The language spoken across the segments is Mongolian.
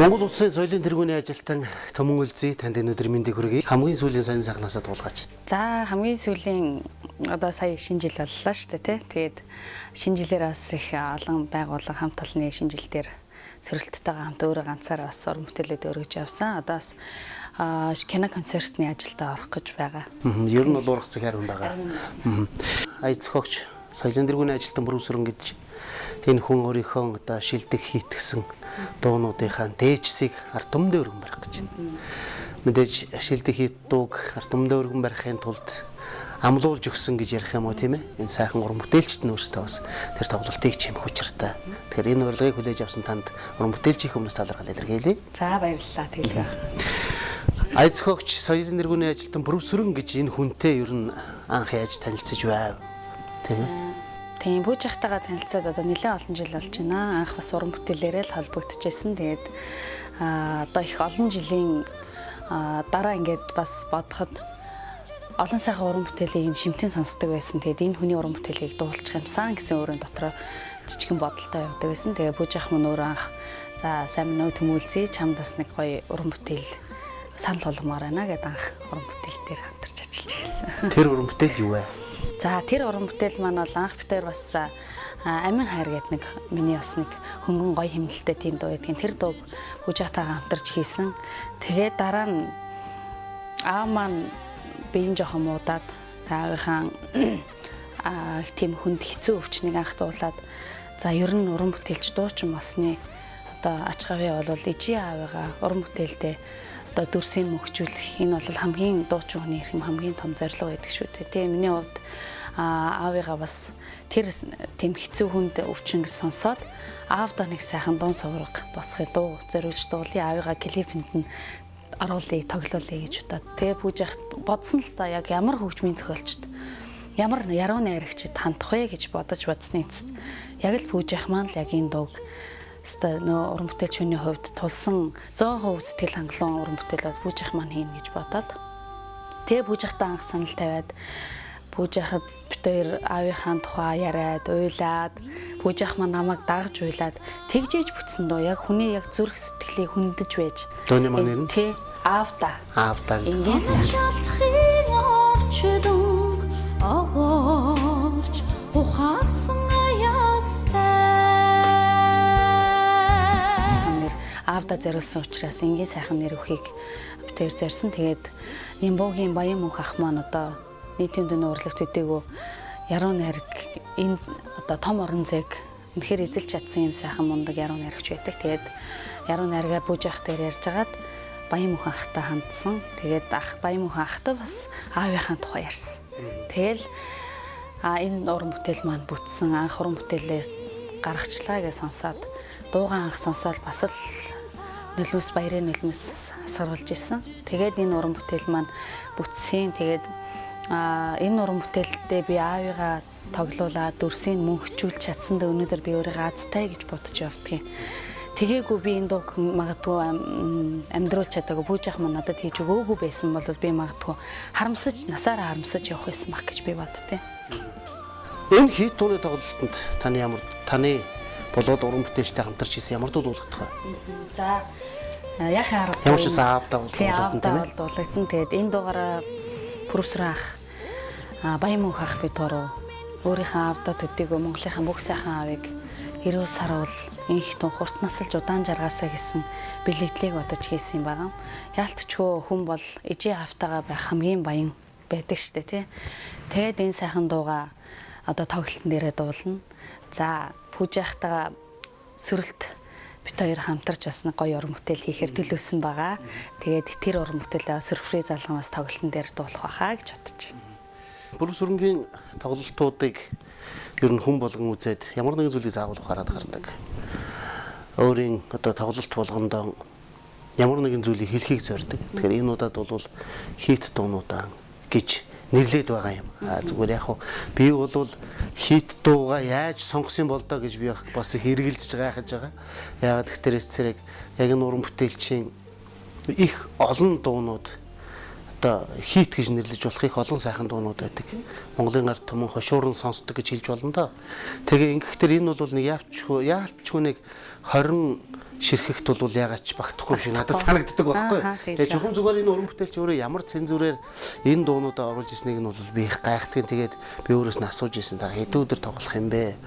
Монгол Улсын соёлын тэргүүний ажилтан Түмэн Үлзий танд энэ өдөр мэндийг хүргэе. Хамгийн сүүлийн сонин сайхнаасаа тулгаач. За, хамгийн сүүлийн одоо сая шинэ жил боллоо шүү дээ, тий. Тэгээд шинэ жилээр бас их олон байгууллага хамт олонны шинэ жил дээр сөрөлттэйгээ хамт өөрөө ганцаараа бас уран бүтээлүүд өргөж явсан. Одоо бас кино концертны ажилдаа орох гэж байгаа. Ер нь бол ургацэг хайр хүн байгаа. Ая зохиогч, соёлын тэргүүний ажилтан Бүрүүсрэн гэж энэ хүн өөрийнхөө одоо шилдэг хийтгсэн дуунуудынхаа дээжсийг ард түмэндээ өргөн барих гэж байна. Мэдээж шилдэг хийт дууг ард түмэндээ өргөн барихын тулд амлуулж өгсөн гэж ярих юм уу, тийм ээ. Энэ сайхан уран бүтээлчд нь өөрсдөө бас тэр тоглолтыг чимэх учиртай. Тэгэхээр энэ урилгыг хүлээж авсан танд уран бүтээлчийн өмнөөс талархал илэрхийлье. За, баярлалаа. Тэгэлгүй. Ая зохиогч, соёлын тэргүүний ажилтан Бүрүүсрэн гэж энэ хүнтэй ер нь анх яаж танилцаж байв? Тийм ээ. Тийм, Пүүж ахтайгаа танилцаад одоо нэлээд олон жил болж байна. Анх бас уран бүтээлээрээ л холбогдчихсэн. Тэгээд одоо их олон жилийн дараа ингээд бас бодоход олон сайхан уран бүтээлийг энэ шимтэн сонсдог байсан. Тэгээд энэ хүний уран бүтээлийг дуулчих юмсан гэсэн өөрийн дотроо жижигэн бодолтой явдаг байсан. Тэгээд Пүүж ах мөн өөрөө анх за сайн мөн үү Тэмүүлзий, чамд бас нэг гоё уран бүтээл санал болгомоор байна гэдээ анх уран бүтээл дээр хамтарч ажиллаж эхэлсэн. Тэр уран бүтээл юу вэ? За, тэр уран бүтээл маань бол анх бид хоёр бас Амин хайр гэдэг нэг миний бас нэг хөнгөн гоё хэмнэлттэй тийм дуу байдгийн. Тэр дууг Бүжаатайгаа хамтарч хийсэн. Тэгээд дараа нь аав маань биеийн жоохон муудаад аавынхаа тийм хүнд хэцүү өвчнийг анх дуулаад, за ер нь уран бүтээлч дуучин болсны одоо ач гавьяа бол ижи аавыгаа уран бүтээлдээ одоо дүрсийг мөхжүүлэх, энэ бол хамгийн дуучин хүний эрхэм хамгийн том зорилго байдаг шүү дээ. Тэгээ миний хувьд аавыгаа бас тэр тийм хэцүү хүнд өвчин сонсоод аавдаа нэг сайхан дуун сувраг босхой дуу зориулж дуулъя, аавыгаа клипэнд нь оруулъя, тоглоулъя гэж бодоод. Тэгээ Пүүж яхад бодсон л та, яг ямар хөгжмийн зохиолчд, ямар яруу найрагчд хандах вэ гэж бодож бодсны эцэст яг л Пүүж ях маань л яг энэ дууг өстой нөө уран бүтээлч хүний хувьд тулсан 100% сэтгэл хангалуун уран бүтээл бол Пүүж ах маань хийнэ гэж бодоод, тэгээ Пүүж ахтаа анх санал тавиад, Пүүж ахад бид хоёр аавынхаа тухай яриад, уйлаад, Пүүж ах маань намайг дагаж уйлаад тэгжээж бүтсэн дуу, яг хүний яг зүрх сэтгэлийг хөндөж байж. Дууны маань нэр нь? Тий, Аавда. Аавда. Ингийн Шалтхын орчлонг огоорч ухаарсан аястай. Нэр Аавда зориулсан учраас энгийн сайхан нэр өгөхийг бид хоёр зорьсон. Тэгээд Нимбогийн Баян мөнх ах маань одоо нийтийн дүний урлаг төдийгүй яруу найраг энэ одоо том орон зайг үнэхээр эзэлж чадсан юм сайхан мундаг яруу найрагч байдаг. Тэгээд яруу найргаа Пүүж ах дээр ярьж агаад Баян мөнх ахтай хандсан. Тэгээд ах Баян мөнх ахтай бас аавынхаа тухай ярьсан. Тэгэл энэ уран бүтээл маань бүтсэн. Анх уран бүтээлээ гаргачлаа гэж сонсоод, дуугаан анх сонсоод бас л нулимс, баярын нулимс асгаруулж исэн. Тэгээд энэ уран бүтээл маань бүтсэн. Тэгээд энэ уран бүтээлдээ би аавыгаа тоглуулаад дүрсийг мөнхжүүлж чадсандаа өнөөдөр би өөрийгөө азтай гэж бодож явдгийг. Тэгээгүй би энэ дууг магадгүй амьдруулж чадаагүй, Пүүж ах маань надад хийж өгөөгүй байсан бол би магадгүй харамсаж, насаараа харамсаж явах байсан байх гэж би боддتي. Энэ хийт дууны тоглолтод таны ямар таны болоод уран бүтээлчтэй хамтарч хийсэн ямар дуу дуулагдах вэ? За, яхаа арга. Ямар ч байсан аавдаа бол дуулагдана, тийм ээ. Аавдаа бол дуулагдана. Тэгээд энэ дуугаараа Пүрвсрэн ах, Баян мөнх ах бид гурав өөрийнхөө аавдаа төдийгүй Монголынхаа бүх сайхан аавыг эрүүл саруул инх тун хурт насалж удаан жаргаасаа гэсэн бэлэгдлийг бодож хийсэн юм байгаа. Яалтчгүй хүн бол ижи аавтайгаа байх хамгийн баян байдаг штэ, тий. Тэгээд энэ сайхан дууга одоо тоглолтын дээрээ дуулна. За, Пүүж ахтайгаа сөрөлт бид хоёр хамтарч бас нэг гоё уран бүтээл хийхээр төлөвлөсөн байгаа. Тэгээд тэр уран бүтээлээ сөрфри залган бас тоглолтын дээр дуулах байхаа гэж бодож байна. Бүрүүсрэнгийн тоглолтуудыг ер нь хүн болгон үзээд ямар нэгэн зүйлийг заавал ухаарад гардаг. Өөрийн одоо тоглолт болгондоо ямар нэгэн зүйлийг хэлхийг зорддог. Тэгэхээр энэ удаад бол хийт дуунуудаа гэж нэрлээд байгаа юм. Зүгээр яг хуу би бол хийт дууга яаж сонгосон бол доо гэж би бас их эргэлзэж гайхаж байгаа. Яагаад гэхээр зэрэг яг энэ уран бүтээлчийн их олон дуунууд одоо хийт гэж нэрлэж болох их олон сайхан дуунууд байдаг. Монголын ард түмэн хошуурн сонсдог гэж хэлж болно доо. Тэгээ ингэхдээ энэ бол нэг яалчгүй нэг 20 ширхэхт бол ягаад ч багтахгүй шиг надад санагддаг байхгүй. Тэгээ чухам зүгээр энэ уран бүтээлч өөрөө ямар цензурээр энэ дуунуудаа оруулж ирснийг нь бол би их гайхдаг. Тэгээд би өөрөөс нь асууж ирсэн. Та хэдэн өдөр тоглох юм бэ?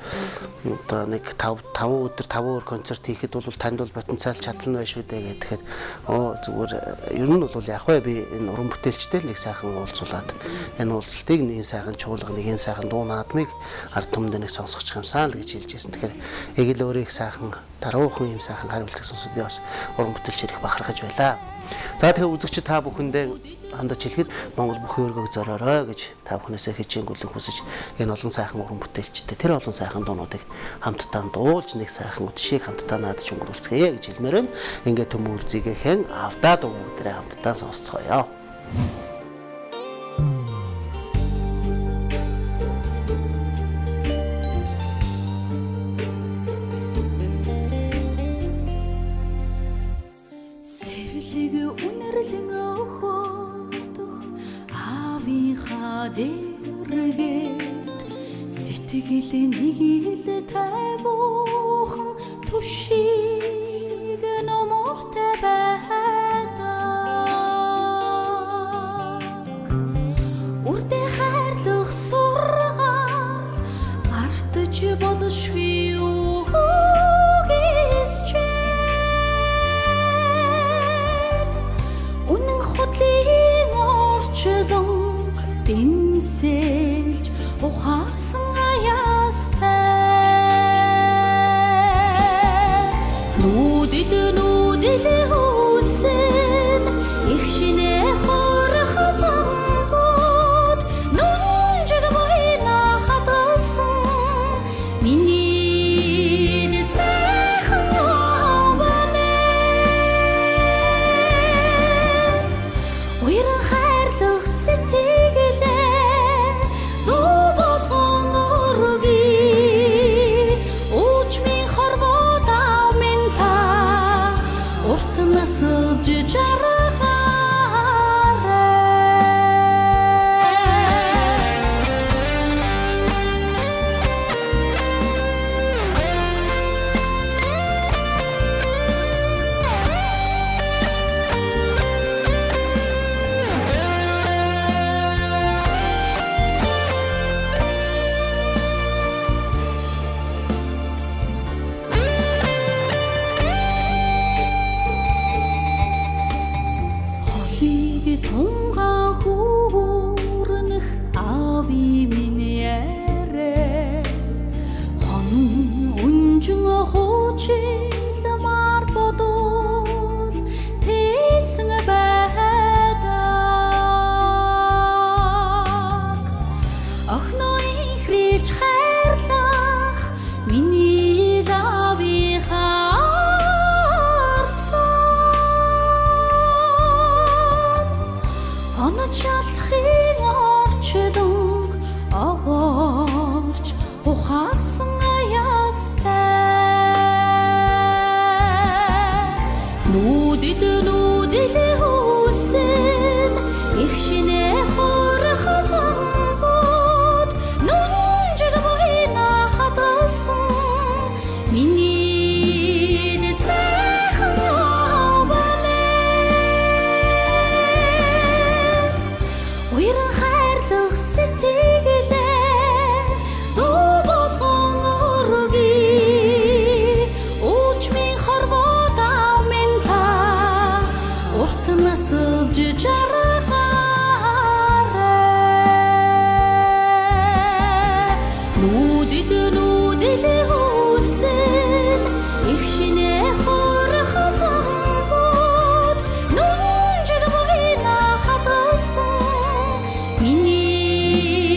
Одоо нэг 5 өдөр 5 өөр концерт хийхэд бол танд бол потенциал чадал нь байна шүү дээ гэхэд оо зүгээр ер нь бол яг вэ би энэ уран бүтээлчтэй л нэг сайхан уулзуулаад энэ уулзалтыг нэг сайхан чуулга нэг энэ сайхан дуу наадмыг ард түмэнд нэг сонсгочих юмсан л гэж хэлж байсан. Тэгэхээр яг л өөрөө их сайхан даруухан юм сайхан хариултыг сонсоод би бас уран бүтээлчээр их бахархаж байлаа. За тэгэхээр үзэгчид та бүхэндээ хандаж хэлэхэд Монгол бүхэн өргөг зориорой гэж та бүхнээсээ хичээнгүлэн хүсэж энэ олон сайхан уран бүтээлчтэй тэр олон сайхан дуунуудыг хамтдаа дуулж нэг сайхан үдшийг хамтдаа наадаж өнгөрүүлцгээе гэж хэлмээр байна. Ингээд төмөөлзийгийнхэн авдаа дуу бүгдээрээ хамтдаа сонсцгоё. Сэвлэг үнэрлэн өхөрдөх аавынхаа дэргэд сэтгэл нэг ил тавиухан түшиг нөмөртэй байдаг. Үрдэ хайрлах сургаал мартаж болшгүй үгээс Үнэн худлын орчлон дэнсэлж ухаарсан аяастай. Нүдэл нүдэл хүсэн их шинэ хорох зангууд нүнжиг буйна хадгалсан миний л сайхан аваа. Уяран хайрлах сэтгэлээ дуу болгон өргөе. Уучмын хорвоод амин та урт насалж жаргаарай. Холыг тунгаан хүүрнэх аавын минь яриа хонон үнжин хуучлмаар бодвол тэсэн байдаг. Охиноо инхрийлж хайрлах миний лавийнхаа арцан Онож ялтахын орчлонг огоорч ухаарсан аяастай. Нүдэл нүдэл хүсэн их шинэ хорох зангууд нүнжиг буйна хадгалсан миний л сайхан аваа. Уяран хайрлах сэтгэлээ дуу болгон өргөе. Уучмын хорвоод амин та урт насалж жаргаарай. Нүдэл нүдэл хүсэн их шинэ хорох зангууд нүнжиг буйна хадгалсан миний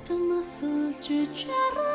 Насалж чарна.